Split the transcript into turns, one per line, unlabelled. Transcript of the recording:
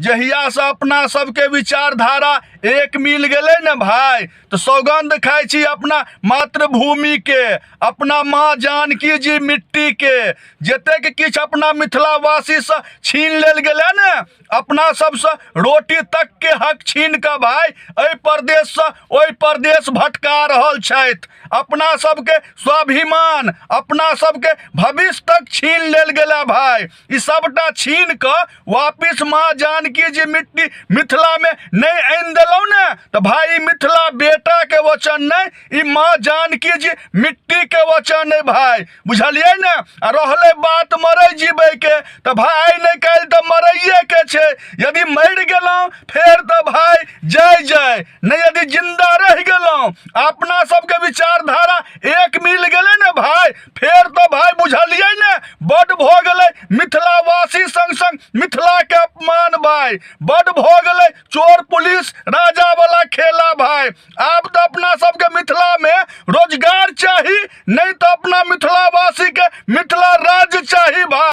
जहियासँ अपना सबके विचारधारा एक मिल गेलै ने भाय, तऽ सौगन्ध खाइ छी अपना मातृभूमिके, अपना माँ जानकी जी मिट्टीके। जतेक किछु अपना मिथिलावासीसँ छीन लेल गेलै ने, अपना सबसँ रोटी तकके हक छीन कऽ भाय एहि प्रदेशसँ ओहि प्रदेश भटका रहल छथि। अपना सबके स्वाभिमान, अपना सबके भविष्य तक छीन लेल गेलै भाय। ई सबटा छीन कऽ वापिस माँ जानकी जी मिट्टी मिथिलामे नहि आनि देलहुँ ने, तऽ भाय ई मिथिला बेटाके वचन नहि, ई माँ जानकी जी मिट्टीके वचन अइ भाय, बुझलियै ने। आ रहलै बात मरै जीबैके, तऽ भाय आइ नहि काल्हि तऽ मरैएके छै। यदि मरि गेलहुँ फेर तऽ भाय जय जय, नहि यदि जिन्दा रहि गेलहुँ, अपना सबके विचारधारा एक मिल गेलै ने भाय, फेर तऽ भाय बुझलियै ने, बड्ड भऽ गेलै मिथिलावासी संग संग मिथिलाके अपमान भाय, बड्ड भऽ गेलै चोर पुलिस राजा वाला खेला भाय। आब तऽ अपना सबके मिथिलामे रोजगार चाही, नहि तऽ अपना मिथिलावासी